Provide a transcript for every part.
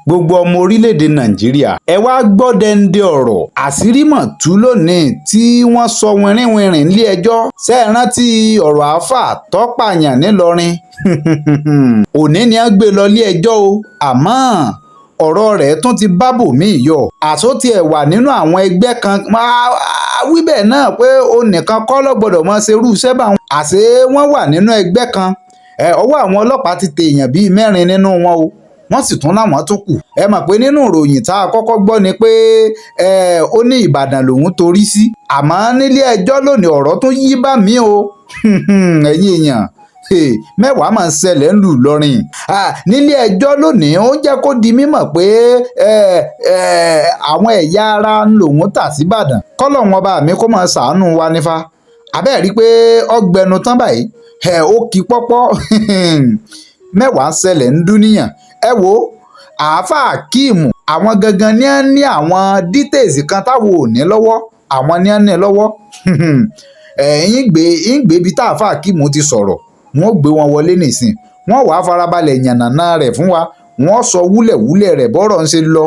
Gbogbo ọmọ orílẹ̀-èdè Nàìjíríà, ẹ wàá gbọ́ déńdé ọ̀rọ̀. Àṣírí mà tú lónìí tí wọ́n sọ wìnrìnwìnrìn nílé-ẹjọ́. Ṣe é rántí ọ̀rọ̀ àáfàá tó pààyàn ńìlọrin? Òní ni wọ́n gbé e lọ ilé-ẹjọ́ o, àmọ́ ọ̀rọ̀ rẹ̀ tún ti bá bòmíì yọ. Àsọ tiẹ̀ wà nínú àwọn ẹgbẹ́ kan wí bẹ́ẹ̀ náà pé òun nìkan kọ́ ló gbọ́dọ̀ máa ṣerú iṣẹ́ báwọn. Àṣé wọ́n wà nínú ẹgbẹ́ kan. Ọwọ́ àwọn ọlọ́pàá ti tẹ èèyàn bíi mẹ́rin nínú wọn o, wọ́n sì tún láwọn tó kù. Ẹ mọ̀ pé nínú ìròyìn tá a kọ́kọ́ gbọ́ ni pé ó ní Ìbàdàn lòun torí sí, àmọ́ nílé ẹjọ́ lónìí, ọ̀rọ̀ tún yí bá mi o. Ẹ̀yin èèyàn, mẹ́wàá máa ń ṣẹlẹ̀ ńlùú Ìlọrin. Nílé ẹjọ́ lónìí, ó jẹ́ kó di mímọ̀ pé àwọn ẹ̀yà ara lòun tà síbàdàn. Kọ́lọ́run ọba mi kó máa ṣàánú wa nífa. Àbẹ́ẹ̀ rí i pé ọgbẹnu tán báyìí, ó kí pọ́pọ́. Mẹ́wàá ń ṣẹlẹ̀ ń dúníyàn. Ẹ wo àáfàá Akeem, àwọn gangan ní á ní àwọn details kan táwọn ò ní lọ́wọ́, àwọn ní á ní lọ́wọ́. Ẹ̀yìn gbé ń gbé ibi tá àáfàá Akeem ti sọ̀rọ̀, wọ́n gbé wọn wọlé nísìn, wọ́n wàá farabalẹ̀ yànnàná rẹ̀ fún wa, wọ́n sọ wúlẹ̀wúlẹ̀ rẹ̀ bọ́rọ̀ ń ṣe lọ,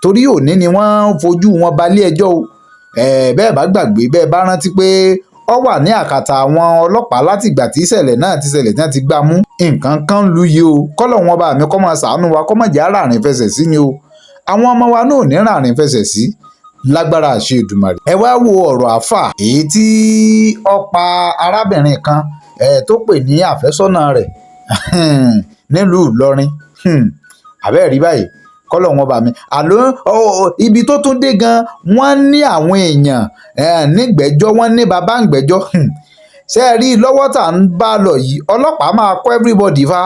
torí òní ni wọ́n ń fojú wọn balẹ̀ ẹjọ́ o. Bẹ́ẹ̀ bá gbàgbé, bẹ́ẹ̀ bá rántí pé ó wà ní àkàtà àwọn ọlọ́pàá látìgbà tí ìṣẹ̀lẹ̀ náà ti ṣẹlẹ̀ tí wọ́n ti gbá mú. Nǹkan kan lu yìí o. Kọ́lọ̀ wọn bá mi kọ́ máa ṣàánú wa, kọ́ máa jẹ́ àràrìn fẹsẹ̀ sí ni o. Àwọn ọmọ wa náà ò ní ràrìn fẹsẹ̀ sí lágbára àṣẹ Èdùmàrè. Ẹ wá wo ọ̀rọ̀ àáfà èyí tí ó pa arábìnrin kan tó pè ní àfẹ́sọ́nà rẹ̀ nílùú Ìlọrin. Àbẹ́ẹ̀ rí báyìí, kọ́lọ̀ wọn bá mi. Àlọ́ ibi tó tún dé gan, wọ́n ní àwọn èèyàn nígbẹ́jọ́, wọ́n ní bàbá ń gbẹ́jọ́. Ṣé ẹ rí i lọ́wọ́ tá à ń bá lọ yìí, ọlọ́pàá máa kọ́ everybody fa,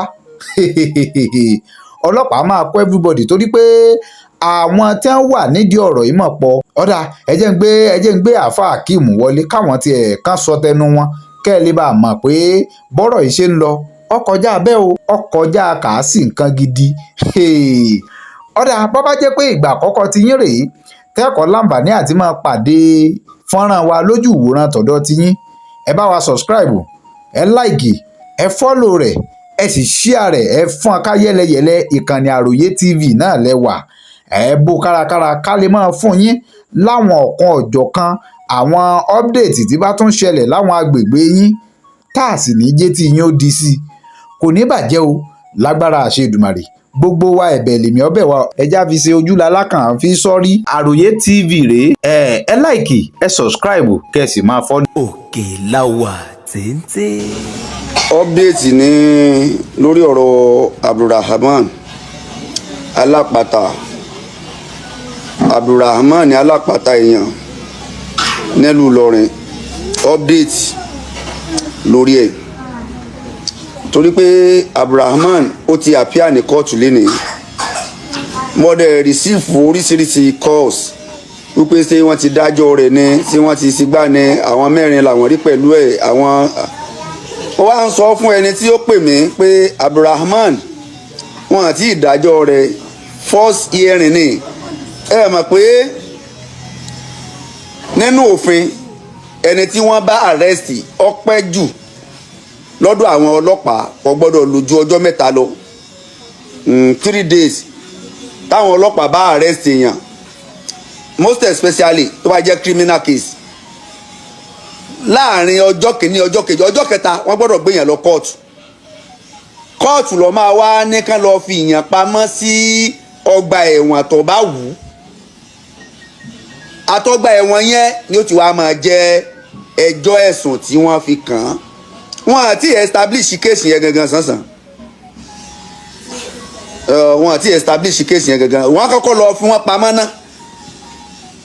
ọlọ́pàá máa kọ́ everybody, torí pé àwọn tí wọ́n wà nídìí ọ̀rọ̀ yìí mọ̀ pọ̀. Ọ̀dà, ẹ jẹ́ ń gbé àáfàá Akeem wọlé, káwọn tiẹ̀ kàn sọ tẹnu wọn, kẹ́ ẹ lè bá a mọ̀ pé bọ́rọ̀ yìí ṣe ń lọ, ó kọjá bẹ́ẹ̀ o, ó kọjá kàásì nǹkan gidi. Ọ̀dà, bọ́ bá jẹ́ pé ìgbà àkọ́kọ́ ti yín rèé tẹ́kọ̀ọ́ láǹfààní àti máa pàdé fọ́nrán wa lójú ìwòran tọ̀dọ̀ ti yín, ẹ bá wa subscribe, ẹ like, ẹ follow rẹ̀, ẹ sì share rẹ̀, ẹ fọ́n ká yẹ́lẹyẹ̀lẹ. Ìkànnì Àròyé TV náà lẹ́wà. Ẹ bó kárakára ká lè máa fún yín láwọn ọ̀kan ọ̀jọ̀kan àwọn update tí bá tún ṣẹlẹ̀ láwọn agbègbè yín, tá a sì ní jẹ́ tí yín ó di sí i. Kò ní bàjẹ́ o lágbára àṣẹ Èdùmàrè. Gbogbo wa, ẹ̀bẹ̀ lèmi ọbẹ̀ wa, ẹja fi ṣe ojúlá kàn fi sọ́rí. Àròyé TV rèé. Ẹ like, ẹ subscribe, kẹ́ ẹ sì máa follow. Òkè la wà téńté. Update ní lórí ọ̀rọ̀ Abdulrahman Alápàtà. Abdulrahman Alápàtà èèyàn nílùú Ìlọrin, update lórí ẹ̀, torí pé Abdulrahman ó ti appear ní kóòtù lénìí. Mo dẹ̀ receive oríṣiríṣi calls wípé ṣé wọ́n ti dájọ́ rẹ̀ ni, ṣé wọ́n ti sígbà ni, àwọn mẹ́rin làwọn rí pẹ̀lú ẹ̀. Àwọn ó wá ń sọ fún ẹni tí ó pè mí pé Abdulrahman, wọn àti ìdájọ́ rẹ̀, first hearing ni. Ẹ mọ̀ pé nínú òfin, ẹni tí wọ́n bá arrest, ó pẹ́ jù lọ́dọ̀ àwọn ọlọ́pàá, kò gbọ́dọ̀ lò ju ọjọ́ 3 lọ, 3 days. Táwọn ọlọ́pàá bá arrest èèyàn, most especially tó bá jẹ́ criminal case, láàrin ọjọ́ kìíní, ọjọ́ kejì, ọjọ́ kẹta, wọ́n gbọ́dọ̀ gbé yẹn lọ kóòtù. Kóòtù lọ máa wá ní kán lọ fi ìyàn pamọ́ sí ọgbà ẹ̀wọ̀n tó bá wù ú. Àtọ́gbà ẹ̀wọ̀n yẹn ni ó ti wá máa jẹ́ ẹjọ́ ẹ̀sùn tí wọ́n fi kàn án. Wọ́n àti establish case yẹn gangan sánsan, wọ́n àti establish case yẹn gangan. Wọ́n á kọ́kọ́ lọ fi wọ́n pamọ́ ná,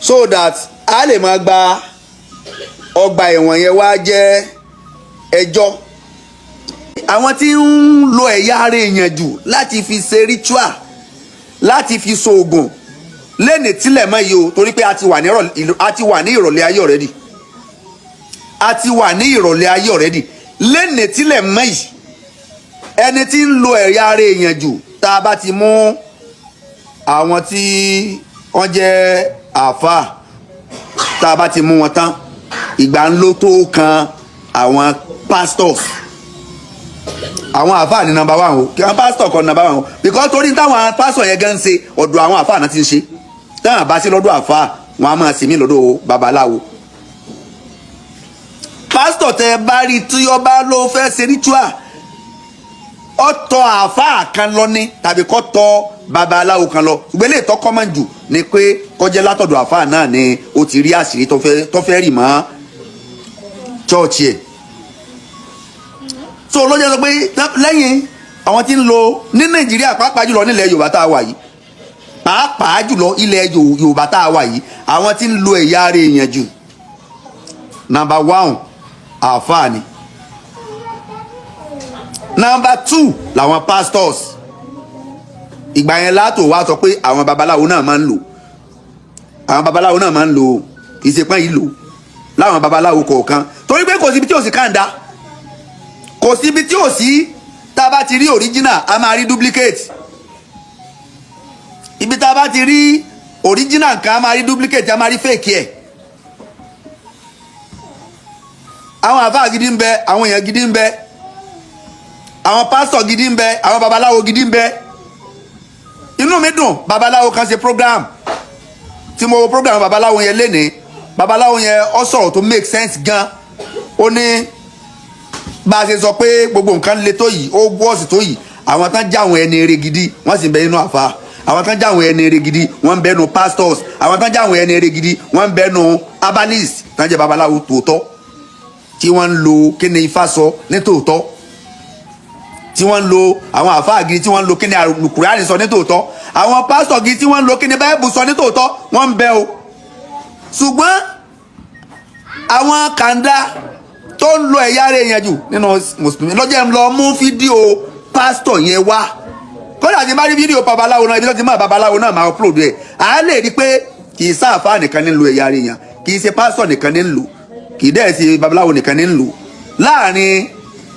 so that a lè máa gba ọgbà ẹ̀wọ̀n yẹn wá jẹ́ ẹjọ́. Àwọn tí ń lo ẹ̀yà ara èèyàn jù láti fi ṣe ritual, láti fi ṣoògùn lẹ́nìí tílẹ̀ mọ́ yìí o, torí pé a ti wà ní ìrọ̀lẹ́ ayé already, a ti wà ní ìrọ̀lẹ́ ayé already. Lẹ́nìí tílẹ̀ mọ́ yìí, ẹni tí ń lo ẹ̀yà ara èèyàn jù, tá a bá ti mú àwọn tí wọ́n jẹ́ àáfàá, tá a bá ti mú wọn tán, ìgbà ń lọ tó kan àwọn pastors. Àwọn àáfàá ní number one o. Kí wọ́n pásítọ̀ kọ́ number one o, because torí táwọn pásítọ̀ yẹn gan ń ṣe, ọ̀dọ̀ àwọn àáfàá náà ti ń ṣe. Táwọn bá sí lọ́dọ̀ àáfàá, wọn á máa sì mí lọ́dọ̀ babaláwo. Pásítọ̀ tẹ bá rí tí ọba ló fẹ́ ṣe ritual, ọ̀tọ̀ àáfàá kan lọ ní tàbí kọ́ tọ̀ babaláwo kan lọ. Ṣùgbọ́n eléyìí tó common jù ni pé kọjá látọ̀dọ̀ àáfàá náà ni ó ti rí àṣírí tó fẹ́ rì mọ́ church ẹ̀. So ló jẹ́ sọ pé lẹ́yìn àwọn tí ń lo ní Nàìjíríà, pàápàá jùlọ nílẹ̀ Yorùbá tá a wà yìí, pàápàá jùlọ ilẹ̀ Yorùbá tá a wà yìí, àwọn tí ń lo ẹ̀yà ara èèyàn jù, number one, àáfàá ni. Number two làwọn pastors. Ìgbà yẹn látò wá sọ pé àwọn babaláwo náà máa ń lò, àwọn babaláwo náà máa ń lò. Kì í ṣe pọ́n yìí lò láwọn babaláwo kọ̀ọ̀kan, torí pé kò síbi tí ò sí kàńdá, kò síbi tí ò sí. Tá a bá ti rí original, a máa rí duplicate. Ibi tá a bá ti rí original nǹkan, a máa rí duplicate, a máa rí fake ẹ̀. Àwọn àfáà gidi ń bẹ, àwọn èèyàn gidi ń bẹ, àwọn pásítọ̀ gidi ń bẹ, àwọn babaláwo gidi ń bẹ. Inú mi dùn, babaláwo kan ṣe program tí mo wo program babaláwo yẹn lénìí. Babaláwo yẹn, ó sọ̀rọ̀ tó make sense gan. Ó ní bá a ṣe sọ pé gbogbo nǹkan le tó yìí, ó wọ́ọ̀sì tó yìí, àwọn tán já àwọn ẹni eré gidi, wọ́n sì ń bẹ nínú àfa. Àwọn tán já àwọn ẹni eré gidi, wọ́n ń bẹ nínú pastors. Àwọn tán já àwọn ẹni eré gidi, wọ́n ń bẹ nínú herbalist, tán jẹ́ babaláwo tòótọ́, tí wọ́n ń lo kíni Ifá sọ ní tòótọ́, tí wọ́n ń lo àwọn àfáà gidi, tí wọ́n ń lo kíni Àlùkùránì sọ ní tòótọ́, àwọn pásítọ̀ gidi tí wọ́n ń lo kíni Báíbù sọ ní tòótọ́, wọ́n ń bẹ o. Ṣùgbọ́n àwọn kàńdá tó ń lo ẹ̀yà ara èèyàn jù nínú mùsùlùmí lọ́jọ́ ń lọ mú fídíò pásítọ̀ yẹn wá. Kódà tí n bá rí fídíò babaláwo náà, ibi tó ti mọ̀ babaláwo náà, máa upload ẹ̀. À á lè rí i pé kì í sáàfáà nìkan ní ń lo ẹ̀yà ara èèyàn, kì í ṣe pásítọ̀ nìkan ní ń lò, kì í dẹ̀ ṣe babaláwo nìkan ní ń lò. Láàrin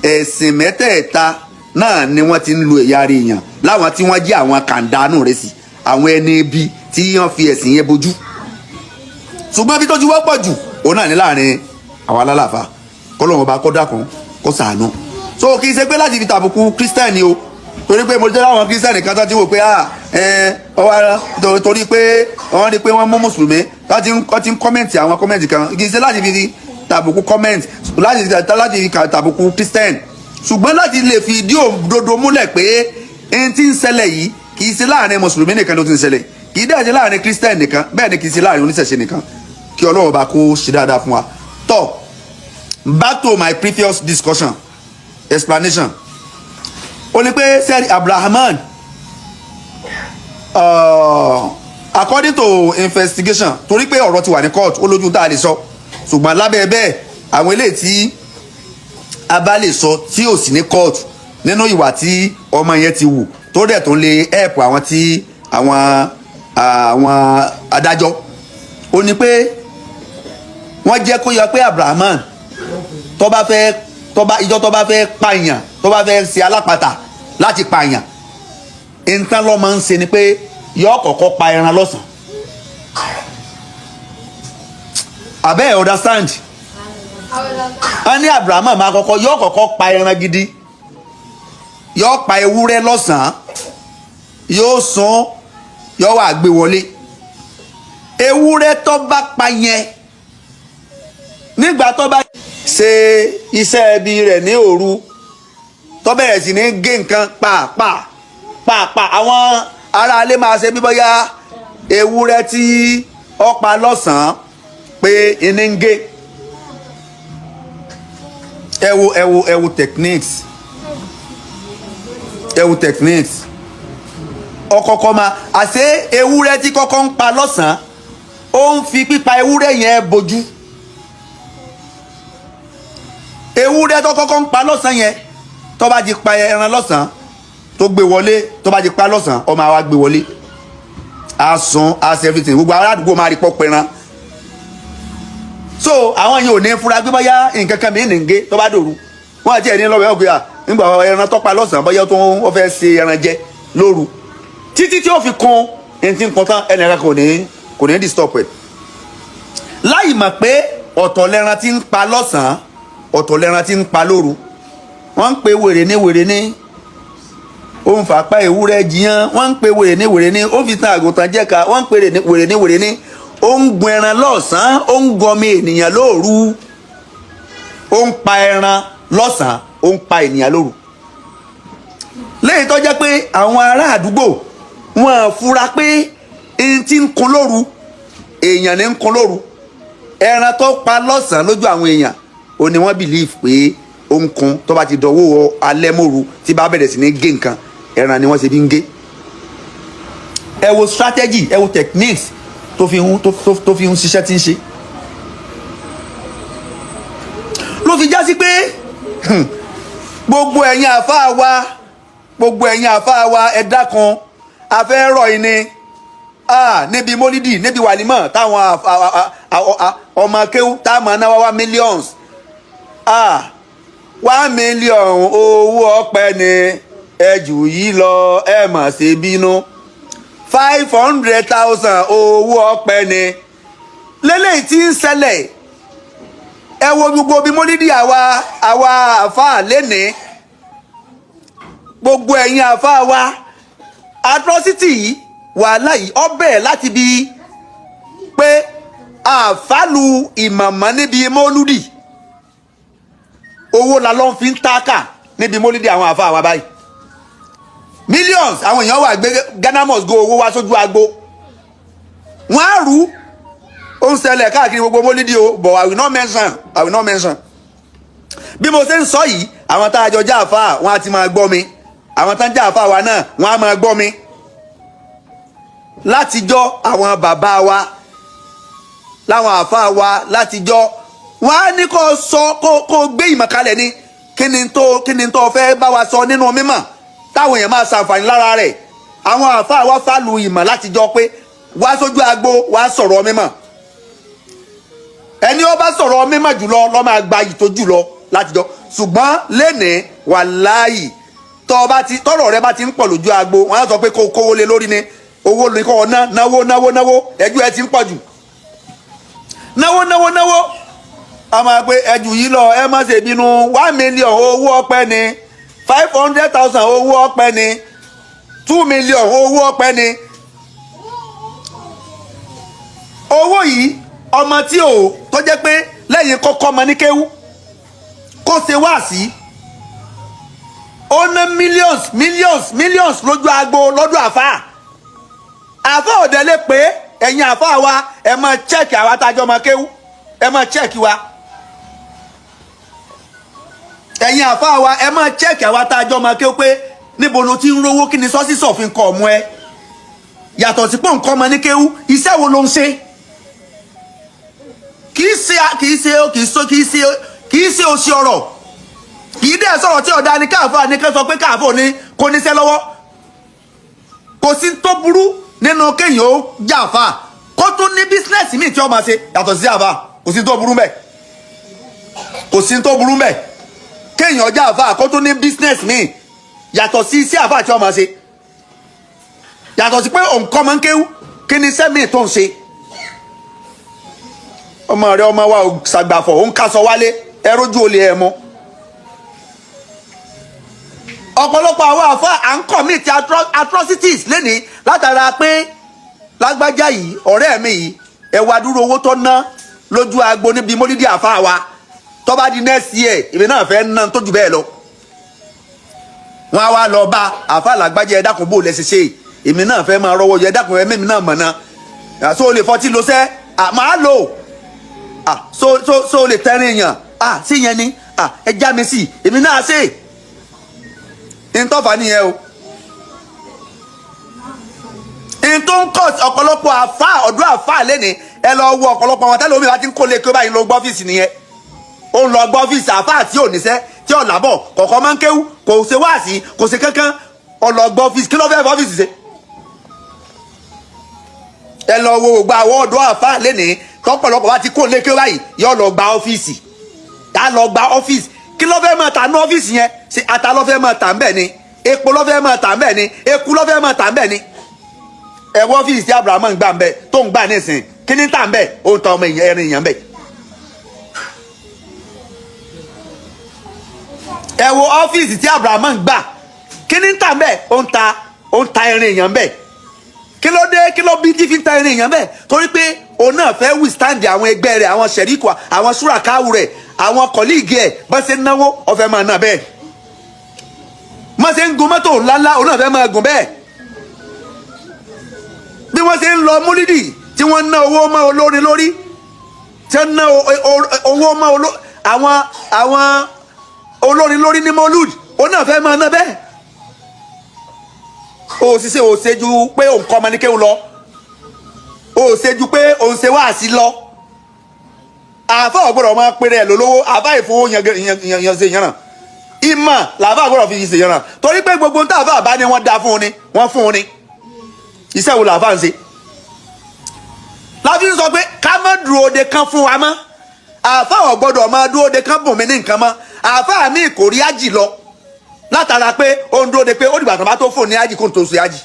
ẹ̀sìn mẹ́tẹ̀ẹ̀ta náà ni wọ́n ti ń lo ẹ̀yà ara èèyàn, láwọn tí wọ́n jẹ́ àwọn kàńdánù rẹ̀ sí, àwọn ẹni ibi tí wọ́n fi ẹ̀sìn yẹn bojú. Ṣùgbọ́n bí tó ti wọ́pọ̀ jù, òun náà ní láàrin àwọn alálàáfà. Kọ́lọ́run ọba kó dákun, kó ṣàánú. So kì í ṣe pé láti fi tàbùkù Kírísítẹ́nì o, torí pé mo jẹ́ láwọn Kírísítẹ́nì kan tó ti wò pé ah ẹ ọwọ́, torí pé wọ́n rí pé wọ́n mú mùsùlùmí tó ti ń comment àwọn comment kan. Kì í ṣe láti fi tàbùkù comment, láti fi tàbùkù Kírísítẹ́nì, ṣùgbọ́n láti lè fi ìdí òdodo múlẹ̀ pé ẹni tí ń ṣẹlẹ̀ yìí, kì í ṣe láàrin mùsùlùmí nìkan ló ti ń ṣẹlẹ̀, kì í dẹ̀ ṣe láàrin Kírísítẹ́nì nìkan, bẹ́ẹ̀ ni kì í ṣe láàrin oníṣẹ̀ṣe nìkan. Kí Ọlọ́run bá kó ṣe dáadáa fún wa. Tọ́, back to my previous discussion, explanation, ó ní pé sẹ́ẹ̀rì Abrahaman, according to investigation, torí pé ọ̀rọ̀ ti wà ní court, ó lójú tá a lè sọ. Ṣùgbọ́n lábẹ́ bẹ́ẹ̀, àwọn eléyìí tí a bá lè sọ tí ò sí ní court, nínú ìwà tí ọmọ yẹn ti wù tó dẹ̀ tó lè help àwọn tí àwọn adájọ́, ó ní pé wọ́n jẹ́ kó yọ pé Abrahaman, tó bá fẹ́, tó bá ìjọ tó bá fẹ́ pààyàn, tó bá fẹ́ ṣe alápatà láti pààyàn, nǹkan lọ́ máa ń ṣe ni pé yọ kọ́kọ́ pa ẹran lọ́sàn-án. Abẹ́ ẹ̀ understand? Wọ́n ní Abrahamu máa kọ́kọ́, yọ kọ́kọ́ pa ẹran gidi, yọ pa ewúrẹ́ lọ́sàn-án, yóò sún, yọ wà gbé wọlé. Ewúrẹ́ tó bá pa yẹn, nígbà tó bá ṣe iṣẹ́ ẹbí rẹ̀ ní òru, tó bẹ̀rẹ̀ sí ní gé nǹkan pàápàá pàápàá, àwọn aráalé máa ṣe bí bóyá ewúrẹ́ tí ó pa lọ́sàn-án pé iní ń gé. Ẹ wo, ẹ wo, ẹ wo techniques, ẹ wo techniques. Ọkọ̀ọ̀kọ̀ máa àṣé ewúrẹ́ tí kọ́kọ́ ń pa lọ́sàn-án, ó ń fi pípa ewúrẹ́ yẹn bojú. Ewúrẹ́ tó kọ́kọ́ ń pa lọ́sàn-án yẹn, tó bá ti pa ẹran lọ́sàn-án, tó gbé wọlé, tó bá ti pa lọ́sàn-án, ó máa wá gbé wọlé, á sun, á ṣe everything, gbogbo ará àdúgbò máa rí pọ́ pẹran. So àwọn yìí ò ní fura pé bóyá nǹkan kan mìíràn ń gé. Tó bá dòru, wọn àti ẹni lọ́wọ́ ẹ̀ nígbà ẹran tó pa lọ́sàn-án, bóyá tó wọ́n fẹ́ ṣe ẹran jẹ lóru, títí tí ó fi kun ẹni tí ń kun tán, ẹnì kan kò ní disturb ẹ̀, láì mọ̀ pé ọ̀tọ̀ lẹran tí ń pa lọ́sàn-án, ọ̀tọ̀ lẹran tí ń pa lóru. Wọ́n ń pe wèrè ní wèrè ní ó ń fapá ewúrẹ́ jiyàn. Wọ́n ń pe wèrè ní wèrè ní ó fi tan àgùntàn jẹ́ka. Wọ́n ń pe wèrè ní wèrè ní ó ń gun ẹran lọ́sàn-án, ó ń gọmi ènìyàn lóru. Ó ń pa ẹran lọ́sàn-án, ó ń pa ènìyàn lóru. Lẹ́yìn tó jẹ́ pé àwọn ará àdúgbò wọn fura pé ẹni tí ń kun lóru, èèyàn ní ń kun lóru. Ẹran tó pa lọ́sàn-án lójú àwọn èèyàn, ó ní wọ́n believe pé ó ń kun. Tó bá ti dọwọ́ alẹ́ mòru, tí bá bẹ̀rẹ̀ sí ní gé nǹkan, ẹran ni wọ́n ṣe bí ń gé. Ẹ wo strategy, ẹ wo techniques tó fi ń ṣiṣẹ́ tí ń ṣe, ló fi já sí pé gbogbo ẹ̀yin àfáà wa, gbogbo ẹ̀yin àfáà wa, ẹ dákun, a fẹ́ rọ̀ yín ni. Níbi mólídì, níbi wàlímọ̀, táwọn ọmọ kéwú tá a máa náwó wá millions, 1 million owó ọpẹ́ ni. Ẹ jù yìí lọ, ẹ mà ṣe bínú. 500,000 owó ọpẹ́ ni. Lélẹ́yìí tí ń ṣẹlẹ̀, ẹ wo gbogbo bí mólídì àwa àfáà lénìí, gbogbo ẹ̀yin àfáà wa, atrocity yìí, wàhálà yìí, ó bẹ̀rẹ̀ láti bí pé àfálù ìmọ̀mọ́ níbi mólúdì. Owó la ló ń fi ń tákà níbi mólúdì àwọn àfáà wa báyìí. Millions, àwọn èèyàn wà gbé Ghana must go owó wá sójú agbo, wọ́n á rú. Ó ń ṣẹlẹ̀ káàkiri gbogbo mólídìí o, but I will not mention, I will not mention. Bí mo ṣe ń sọ yìí, àwọn tá a jọ já àfáà, wọn á ti máa gbọ́ mi. Àwọn tá ń já àfáà wa náà, wọn á máa gbọ́ mi. Látijọ́, àwọn bàbá wa láwọn àfáà wa látijọ́, wọn á ní kó sọ, kó gbé ìmọ̀ kalẹ̀ ni. Kí ni tó fẹ́ bá wa sọ nínú mímọ̀ táwọn èèyàn máa ṣàǹfààní lára rẹ̀? Àwọn àfáà wa fàlù ìmọ̀ látijọ́ pé wá sójú agbo, wá sọ̀rọ̀ mímọ̀. Ẹni ó bá sọ̀rọ̀ mímọ̀ jùlọ ló máa gba iyì tó jùlọ látijọ́. Ṣùgbọ́n lénìí, wàláyì, tọ́ bá ti tọ́rọ̀ rẹ bá ti ń pọ̀ lójú agbo, wọ́n á sọ pé kó kówó lé lórí ni. Owó ní kó ná, náwó, náwó, náwó. Ẹjọ́ ẹ ti ń pọ̀ jù, náwó, náwó, náwó. A máa pe ẹjù yìí lọ, ẹ má ṣe bínú. 1 million owó ọpẹ́ ni, 500,000 owó ọpẹ́ ni, 2 million owó ọpẹ́ ni. Owó yìí, ọmọ tí ò tó jẹ́ pé lẹ́yìn kọ́kọ́ ọmọ ní kéwú kó ṣe wá sí, ó ná millions, millions, millions lójú agbo lọ́dọ̀ àfáà. Àfáà òde lè pé ẹ̀yin àfáà wa, ẹ máa check àwa tájọ́ ọmọ kéwú, ẹ máa check wa. Ẹ̀yin àfáà wa, ẹ máa check àwa tájọ́ ọmọ kéwú pé níbo ló ti ń rówó? Kí ni sources of income ẹ? Yàtọ̀ sí pé nǹkan ọmọ ní kéwú, iṣẹ́ wo ló ń ṣe? Kì í ṣe kì í ṣe kì í ṣe kì í ṣe kì í ṣe òṣì ọ̀rọ̀, kì í dẹ̀ sọ̀rọ̀ tí ọ̀dà ni káàfà ní kẹ́ sọ pé káàfà ní kò níṣẹ́ lọ́wọ́. Kò sí tó burú nínú kéèyàn ó jàfà kó tún ní business míì tí ó máa ṣe yàtọ̀ sí àfà. Kò sí tó burú mbẹ̀, kò sí tó burú mbẹ̀ kéèyàn jàfà kó tún ní business míì yàtọ̀ sí iṣẹ́ àfà tí ó máa ṣe. Yàtọ̀ sí pé òǹkọ́ máa ń kéwú, kí ni iṣẹ́ míì tó ń ṣe? Ọmọ rẹ, ọmọ wa ò ṣàgbàfọ̀, ó ń kásọ wálé, ẹ rójú olè ẹ mọ́. Ọ̀pọ̀lọpọ̀ àwọn àfa à ń commit atrocities lénìí látara pé lágbájá yìí, ọ̀rẹ́ mi yìí, ẹ wá dúró owó tó ná lójú agbo níbi mólídìí àfa wa. Tó bá di next year, èmi náà fẹ́ ná tó jù bẹ́ẹ̀ lọ. Wọ́n á wá lọ bá àfa làgbájá: "Ẹ dákun, bó lẹ ṣe ṣe? Èmi náà fẹ́ máa rọ́wọ́ yọ. Ẹ dákun, ẹ mẹ́mi náà mọ̀ náà. So o lè fọtí lo sẹ́? Màá lò. So o lè tẹ́rín èèyàn sí yẹn ni? Ẹ já mi sí, èmi náà ṣe." Ntọ́fà nìyẹn o. Ntọ́ ń kọ́ ọ̀pọ̀lọpọ̀ àfa, ọ̀dọ́ àfa lẹ́ni, ẹ lọ wo ọ̀pọ̀lọpọ̀ àwọn tẹ́lẹ̀ omi bá ti ń kó lé kí ó báyìí lọ gbọ́ ọ́fíìsì nìyẹn. Ó ń lọ gbọ́ ọ́fíìsì. Àfa àti òníṣẹ́ tí ò lábọ̀ kọ̀ọ̀kan máa ń kéwú, kò ṣe wáàsí, kò ṣe kankan, ó lọ gbọ́ ọ́fíìsì. Kí ló fẹ́ fọ́ ọ́fíìsì ṣe? Ẹ lọ wo gbogbo àwọn ọ̀dọ́ àfa lẹ́ni, tọ́pọ̀lọpọ̀ bá ti kó lé kí ó báyìí, yóò lọ gba ọ́fíìsì, tá lọ gba ọ́fíìsì. Kí ló fẹ́ máa tà ní ọ́fíìsì yẹn? Ṣe ata ló fẹ́ máa tà ń bẹ̀ ni? Epo ló fẹ́ máa tà ń bẹ̀ ni? Eku ló fẹ́ máa tà ń bẹ̀ ni? Ẹ wọ ọ́fíìsì tí Abrahamu ń gbà ń bẹ̀, tó ń gbà nísìn, kí ní tà ń bẹ̀? Ó ń ta ọmọ èèyàn, ẹrin èèyàn ń bẹ̀. Ẹ wo ọ́fíìsì tí Abrahamu gbà, kí ni ń tà bẹ́ẹ̀? Ó ń ta ẹran èèyàn bẹ́ẹ̀. Kí ló dé? Kí ló bí tí fi ń ta ẹran èèyàn bẹ́ẹ̀? Torí pé òun náà fẹ́ withstand àwọn ẹgbẹ́ rẹ̀, àwọn sẹ̀ríkù, àwọn súràkáwù rẹ̀, àwọn colleague ẹ̀. Bá ṣe ń náwó, ó fẹ́ máa ná bẹ́ẹ̀. Má ṣe ń gun mọ́tò ńláńlá, òun náà fẹ́ máa gùn bẹ́ẹ̀. Bí wọ́n ṣe ń lọ múlídì, tí wọ́n ń ná owó mọ́ olórin lórí, tí wọ́n ń ná owó mọ́ àwọn olórin lórí ní molud, òun náà fẹ́ máa ná bẹ́ẹ̀. Ó ṣiṣẹ́, ó ṣe ju pé òun kọ́ ọmọ ní kéwù lọ, ó ṣe ju pé òun ṣe wáàsí lọ. Àáfà ọ̀gbọ́dọ̀ máa péré ẹ̀ lólówó. Àáfà ìfowó yan ṣe yànnà ìmọ̀ làáfà gbọ́dọ̀ fi ṣe yànnà, torí pé gbogbo tá àáfà bá ní, wọ́n dá fún un ni, wọ́n fún un ni. Iṣẹ́ wo làáfà ń ṣe? Láfi ń sọ pé ká má dúró de kán fún wa mọ́. Àáfà ọ̀gbọ́dọ̀ máa dúró de kán bùn mí ní nǹkan mọ́. Àáfà mi kò rí ájì lọ látara pé ó ń dúró de pé ó dìgbà tó bá tó fò ní ájì kó n tó ṣe ájì.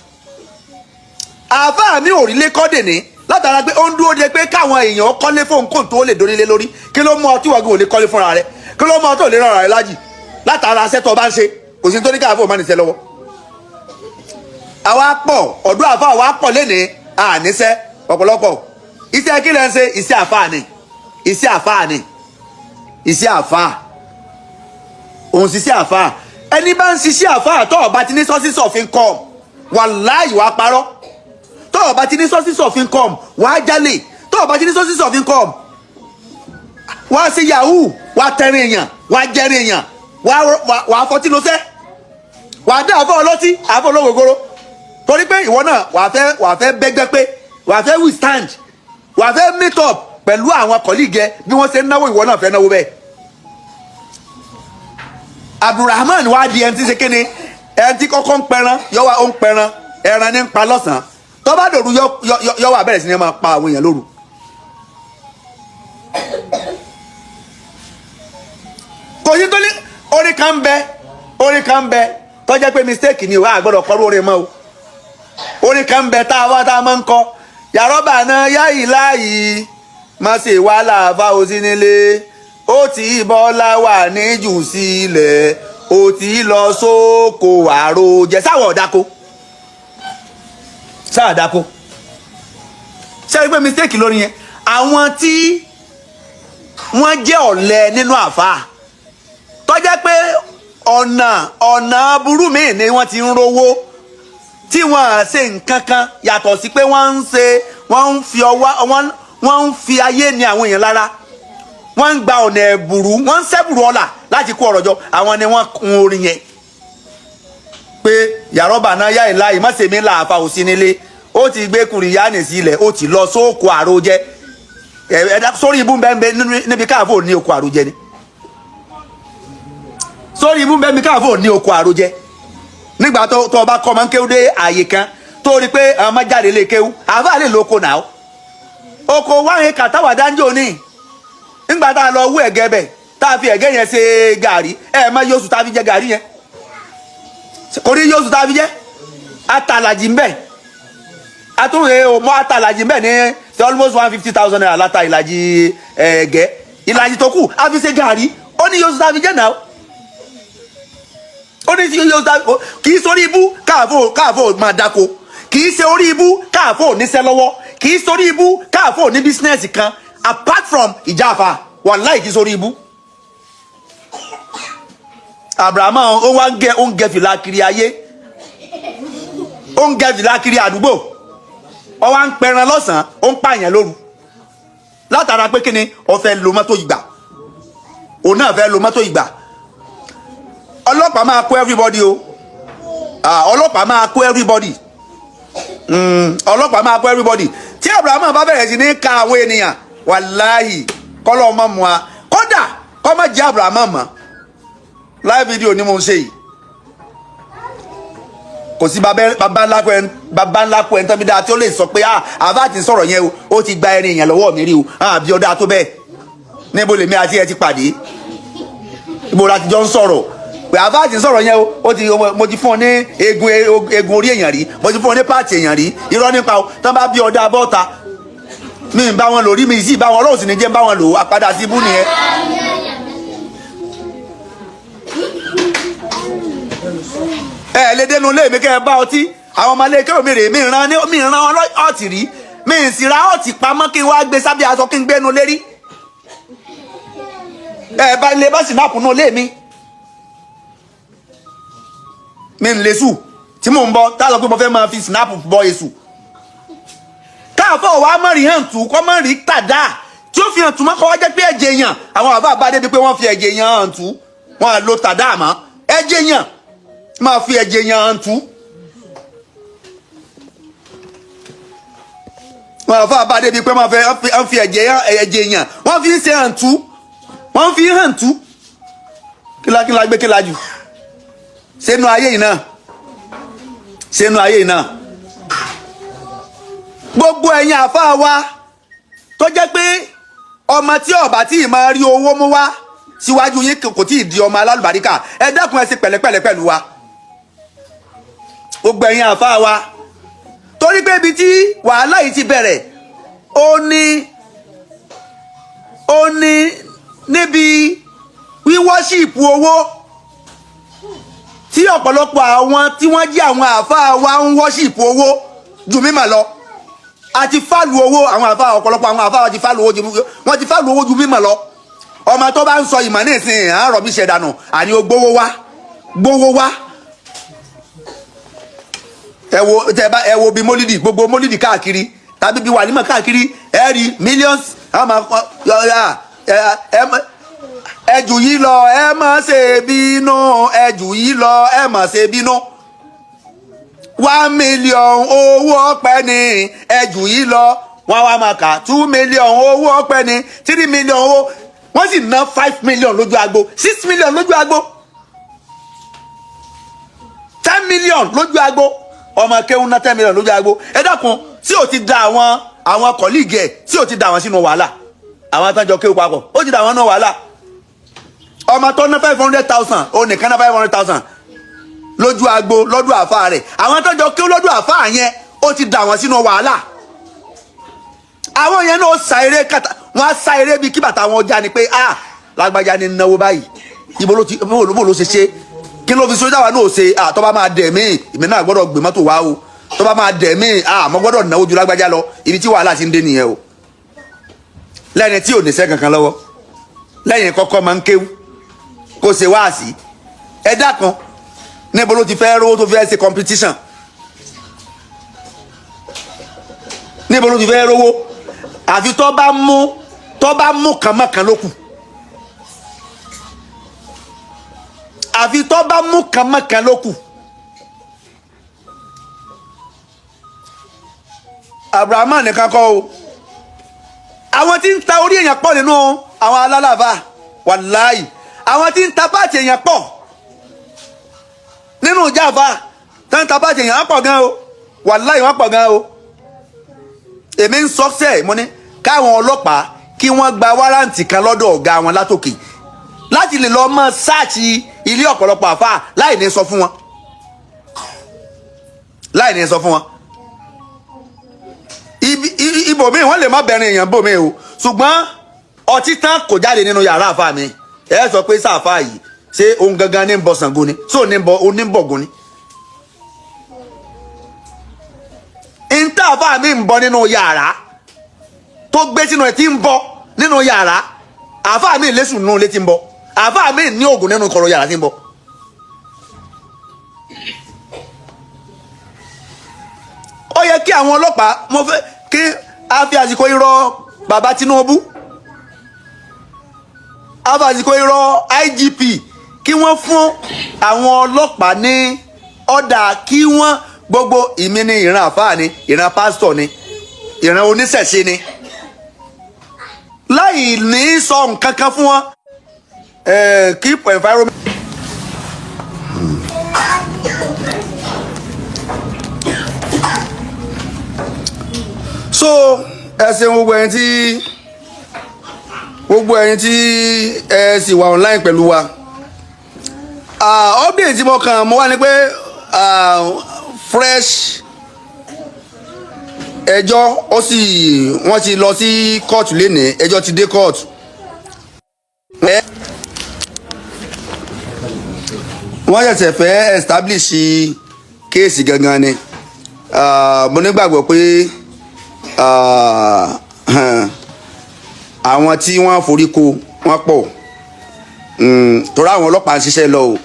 Àáfà mi ò rí lé kọ́dè ní látara pé ó ń dúró de pé káwọn èèyàn kọ́lé fóun kó n tó lè dónílé lórí. Kí ló mú ọ tí wọ́n gbé ò lè kọ́lé fúnra rẹ? Kí ló mú ọ tó lè rọra rẹ lájì látara aṣẹ́ tó bá ń ṣe? Kò sí tó ní káàfó má níṣẹ́ lọ́wọ́. Àwa pọ̀, ọ̀dọ́ àfa àwa pọ̀ lénìí, àníṣẹ́ ọ̀pọ̀lọpọ̀. Iṣẹ́ kí lẹ́ ń ṣe? Iṣẹ́ àfáà ni, iṣẹ́ àfáà ni, iṣẹ́ àfáà òun ṣiṣẹ́ àfáà. Ẹni bá ń ṣiṣẹ́ àfáà, tó o bá ti ní sources of income, wàláhì, wàá parọ́. Tó o bá ti ní sources of income, wàá jalè. Tó o bá ti ní sources of income, wàá ṣe yahoo, wàá tẹrin èèyàn, wàá jẹrin èèyàn, wàá fọtí lọ́sẹ̀, wàá dá àfọ ọlọ́tí, àfọ ológogoro, torí pé ìwọ náà wàá fẹ́ bẹ́gbẹ́ pé wàá fẹ́ withstand, wàá fẹ́ meet up pẹ̀lú àwọn colleague ẹ. Bí wọ́n ṣe ń náwó, ìwọ náà fẹ́ náwó bẹ́ẹ̀. Abdulrahman wá di ẹni tí ṣe kéne, ẹni tí kọ́kọ́ ń pẹran, yọ wá ó ń pẹran, ẹran ní ń pa lọ́sàn-án. Tó bá dòru, yọ wá bẹ̀rẹ̀ sí ní máa pa àwọn èèyàn lóru. Kò sí tó ní orin kan ń bẹ, orin kan ń bẹ tó jẹ́ pé mistake ni o, a gbọ́dọ̀ kọ́rú orin mọ́ o. Orin kan ń bẹ tá a wá tá a máa ń kọ: yàrá náà yá ìláyìí, má ṣe wàhálà fáwọn nílé, ó ti bọ́lá wà ní jù sílẹ̀, ó ti lọ sóko àròjẹ. Sáwọ̀ ọ̀dàkọ sáà dáko ṣe é pé mistake lórí yẹn. Àwọn tí wọ́n jẹ́ ọ̀lẹ nínú àfáà, tó jẹ́ pé ọ̀nà burú míì ni wọ́n ti ń rówó, tí wọ́n ṣe nǹkan kan yàtọ̀ sí pé wọ́n ń ṣe, wọ́n ń fi ọwọ́, wọ́n ń fi ayé ní àwọn èèyàn lára, wọ́n ń gba ọ̀nà ẹ̀bùrú, wọ́n ń sẹ́bùrú ọ̀la láti kó ọ̀rọ̀ jọ. Àwọn ni wọ́n kun orin yẹn pé yàrá náà yá ìláyìí, má ṣe mí láàfa òsì nílé, ó ti gbé kùrìyáàní sílẹ̀, ó ti lọ sóko àròjẹ. Ẹ̀ẹ́dá sórí ibú bẹ́ẹ̀ níbi káàfó ní oko àròjẹ ni. Sórí ibú bẹ́ẹ̀ níbi káàfó ní oko àròjẹ. Nígbà tó bá kọ́ máa ń kéwú dé àyè kan, tó rí pé àwọn máa jáde lè kéwú, àáfàá lè lóko náà. Oko wáhìn kàtàwà dáńjọ́ ní nígbà tá a lọ wú ẹ̀gẹ́ bẹ̀, tá a fi ẹ̀gẹ́ yẹn ṣe gàrí, ẹ̀ má yóò sùn tá a fi jẹ gàrí yẹn, kò ní yóò sùn tá a fi jẹ àtàlàjì ń bẹ̀, àtúnṣe mọ́ àtàlàjì ń bẹ̀ ní almost ₦150,000 láta ìlàjì ẹ̀gẹ́. Ìlàjì tó kù a fi ṣe gàrí. Ó ní yóò sùn tá a fi jẹ náà, ó ní yóò sùn tá a fi. Kì í sórí ibú káàfó máa dáko, kì í ṣe orí ibú káàfó níṣẹ́ lọ́wọ́, kì í sórí ibú káàfó ní business kan apart from ìjáfa. Wàláì, kì í sórí ibú. Abrahamu ó wá ń gẹ, ó ń gẹ fìlà kiri ayé, ó ń gẹ fìlà kiri àdúgbò, ó wá ń pẹran lọ́sàn-án, ó ń pààyàn lóru, látara pé kíni? Ó fẹ́ lo mọ́tò ìgbà, òun náà fẹ́ lo mọ́tò ìgbà. Ọlọ́pàá máa kó everybody o. Ah, ọlọ́pàá máa kó everybody. Ọlọ́pàá máa kó everybody tí Abrahamu bá bẹ̀rẹ̀ sí ní ka àwọn ènìyàn. Wàláhì, kọ́lọ́ ọmọ mu wa, kódà kọ́ má jẹ́ Abrahamu mọ́. Live video ni mo ń ṣe yìí. Kò sí baba ńlá kọ ẹn, baba ńlá kọ ẹn tán bí dáa tí ó lè sọ pé, ah, àbá ti sọ̀rọ̀ yẹn o, ó ti gba ẹrin èèyàn lọ́wọ́ mi rí o. Ah, bí ọdá tó bẹ́ẹ̀, níbo lèmi àti ẹ ti pàdé? Ibo la ti jọ ń sọ̀rọ̀ pé àbá ti sọ̀rọ̀ yẹn o? Ó ti, mo ti fún ọ ní eegun orí èèyàn rí, mo ti fún ọ ní part èèyàn rí. Irọ́ nípa o. Tán bá bí ọdá bọ́ta, mi ń bá wọn lò rí, mi sì bá wọn, Ọlọ́run sì ní jẹ́ ń bá wọn lò. Àpadà sí ibú nìyẹn. Ẹ lè dénú ilé mi kẹ́ ẹ bá ọtí. Àwọn ọmọ ilé kẹ́rù mi rè mí ràn mí ràn ọtí rí, mi ì sì ra ọtí pamọ́ kí n wá gbé sábẹ́ aṣọ kí n gbénu lérí. Ẹ bá ilé bá sì náà kùnú ilé mi, mi ń lè sùn tí mò ń bọ tá a sọ pé mo fẹ́ máa fi snap bọ èṣù. Káàfọ̀ wa mọ̀ rí hàn tù kọ́ mọ̀ rí tàdá tí ó fi hàn tù mọ́, kọ́ wá jẹ́ pé ẹ̀jẹ̀ yàn. Àwọn àbá bá débi pé wọ́n fi ẹ̀jẹ̀ yàn hàn tù, wọ́n á lo tàdá mọ́ ẹ̀jẹ̀ yàn, máa fi ẹ̀jẹ̀ yàn hàn tù. Wọ́n àbá bá débi pé wọ́n fi ẹ̀jẹ̀ yàn, wọ́n fi ń ṣe hàn tù, wọ́n fi hàn tù. Kílákílá gbé kílá jù sínú ayé yìí náà, sínú ayé yìí náà. Gbogbo ẹ̀yin àfáà wa tó jẹ́ pé ọmọ tí ọba tí ì máa rí owó mú wá síwájú yín kò tí ì di ọmọ alálùbáríkà, ẹ dákun, ẹ ṣe pẹ̀lẹ́pẹ̀lẹ́ pẹ̀lú wa. Gbogbo ẹ̀yin àfáà wa, torí pé ibi tí wàhálà yìí ti bẹ̀rẹ̀, ó ní níbi wíwọ́ṣìpù owó tí ọ̀pọ̀lọpọ̀ àwọn tí wọ́n jí àwọn àáfàá wa ń wọ́ṣìpù owó ju mímọ̀ lọ àti fàlù owó. Àwọn àáfàá, ọ̀pọ̀lọpọ̀ àwọn àáfàá ti fàlù owó ju, wọ́n ti fàlù owó ju mímọ̀ lọ. Ọmọ tó bá ń sọ ìmọ̀ nísìnyí, à ń rọ̀ bí ṣe dànù, àní o gbówó wá, gbówó wá. Ẹ wo tẹ bá ẹ wo bí mólídì, gbogbo mólídì káàkiri tàbí bí wàlímọ̀ káàkiri, ẹ rí millions. Ẹ jù yìí lọ, ẹ má ṣe bínú. Ẹ jù yìí lọ, ẹ má ṣe bínú. 1 million owó ọpẹ́ ni. Ẹ jù yìí lọ. Wọ́n wá máa kà: 2 million owó ọpẹ́ ni, 3 million owó. Wọ́n sì ná 5 million lójú agbo, 6 million lójú agbo, 10 million lójú agbo. Ọmọ kéwọn ná 10 million lójú agbo. Ẹ dákun, tí ò ti da àwọn colleague ẹ̀, tí ò ti da àwọn sínú wàhálà, àwọn àtàjọ kéwù papọ̀, ó ti da àwọn náà wàhálà. Ọmọ tó ná 500,000, ó nìkan ná 500,000 lójú agbo lọ́dún àfa rẹ̀, àwọn tó jọ kéwù lọ́dún àfa yẹn, ó ti dà wọ́n sínú wàhálà. Àwọn yẹn náà sa eré kàtà, wọ́n á sa eré bíi kí bàtà wọn já ni pé, ah, lágbájá ni náwó báyìí, ibo ló ti, bó ló ṣe ṣe, kí ló fi sójà wa náà ṣe? Ah, tó bá máa dẹ̀ mí, èmi náà gbọ́dọ̀ gbé mọ́tò wá o. Tó bá máa dẹ̀ mí, ah, mo gbọ́dọ̀ náwó ju lágbájá lọ. Ibi tí wàhálà ti ń dé nìyẹn o. Lẹ́ni tí ò ní sẹ́ kankan lọ́wọ́ lẹ́yìn kọ́kọ́ máa ń kéwú kó ṣe wáàsí, ẹ dákan, níbo ló ti fẹ́ rówó tó fẹ́ ṣe competition? Níbo ló ti fẹ́ rówó? Àfi tó bá mú kànmọ́kàn ló kù. Àfi tó bá mú kànmọ́kàn ló kù. Abrahamu nìkan kọ́ o. Àwọn tí ń ta orí èèyàn pọ̀ nínú àwọn alálàáfà, wàláì. Àwọn tí ń ta báàtì èèyàn pọ̀ nínú ìjàmbá tó ń ta báàtì èèyàn pọ̀ gan o, wàláì, wọ́n pọ̀ gan o. Èmi ń sọ sẹ́ẹ̀, mo ní káwọn ọlọ́pàá kí wọ́n gba wárántì kan lọ́dọ̀ ọ̀gá wọn látòkè láti lè lọ́ọ́ mọ́ sáàtì ilé ọ̀pọ̀lọpọ̀ àfáà láì ní sọ fún wọn, láì ní sọ fún wọn. Ibòmíì wọ́n lè má bẹ̀rẹ̀ èèyàn bòmíì o, ṣùgbọ́n ọtí tán kò jáde nínú yàrá àfáà mi. Ẹ sọ pé sáàfáà yìí, ṣé òun gangan ní ń bọ Ṣàngó ni? Ṣé òun ní ń bọ oníbọ̀gùn ni? Ìta àfáà mi ń bọ nínú yàrá tó gbé sínú ẹ tí ń bọ nínú yàrá. Àfáà mi lẹ́sùn nínú ilé tí ń bọ. Àfáà mi ní oògùn nínú kọ̀rọ̀ yàrá tí ń bọ. Ó yẹ kí àwọn ọlọ́pàá, mo fẹ́ kí a fi àsìkò irọ́ bàbá Tinubu, a fi àsìkò irọ́ IGP, kí wọ́n fún àwọn ọlọ́pàá ní ọ̀dà kí wọ́n gbogbo ìmí ní ìran àfáà ni, ìran pásítọ̀ ni, ìran oníṣẹ̀ṣe ni, láì ní sọ nǹkan kan fún wọn. Keep environment. So ẹ ṣeun, gbogbo ẹ̀yin tí ẹ sì wà online pẹ̀lú wa. Update tí mo kàn mo wá ni pé fresh ẹjọ́ ó sì wọ́n ti lọ sí kóòtù lénìí, ẹjọ́ ti dé kóòtù. Wọ́n ṣẹ̀ṣẹ̀ fẹ́ establish case gangan ni. Mo nígbàgbọ́ pé àwọn tí wọ́n forí ko wọ́n pọ̀, torí àwọn ọlọ́pàá ń ṣiṣẹ́ lọ o.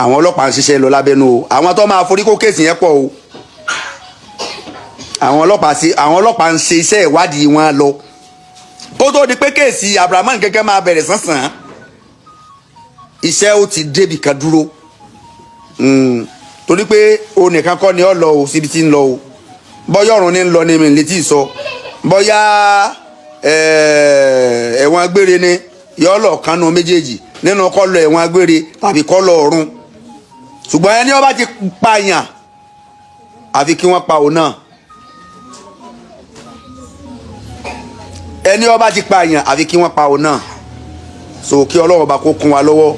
Àwọn ọlọ́pàá ń ṣiṣẹ́ lọ lábẹ́nú o. Àwọn tó máa forí kó case yẹn pọ̀ o. Àwọn ọlọ́pàá ń ṣe iṣẹ́ ìwádìí wọn lọ kó tó di pé case Abrahamu gẹ́gẹ́ máa bẹ̀rẹ̀ sánsan. Iṣẹ́ ó ti débi kan dúró, torí pé o nìkan kọ́ ni ọ lọ o síbi tí ń lọ o. Bọ́yá ọ̀run ní ń lọ ni mi lè tí ì sọ, bọ́yá ẹ̀wọ̀n agbére ni yọ lọ kánú méjèèjì nínú kọ́ lọ ẹ̀wọ̀n agbére tàbí kọ́ lọ ọ̀run. Ṣùgbọ́n ẹni ó bá ti pààyàn, àfi kí wọ́n pa òun náà. Ẹni ó bá ti pààyàn, àfi kí wọ́n pa òun náà. So kí Ọlọ́run bá kó kún wa lọ́wọ́.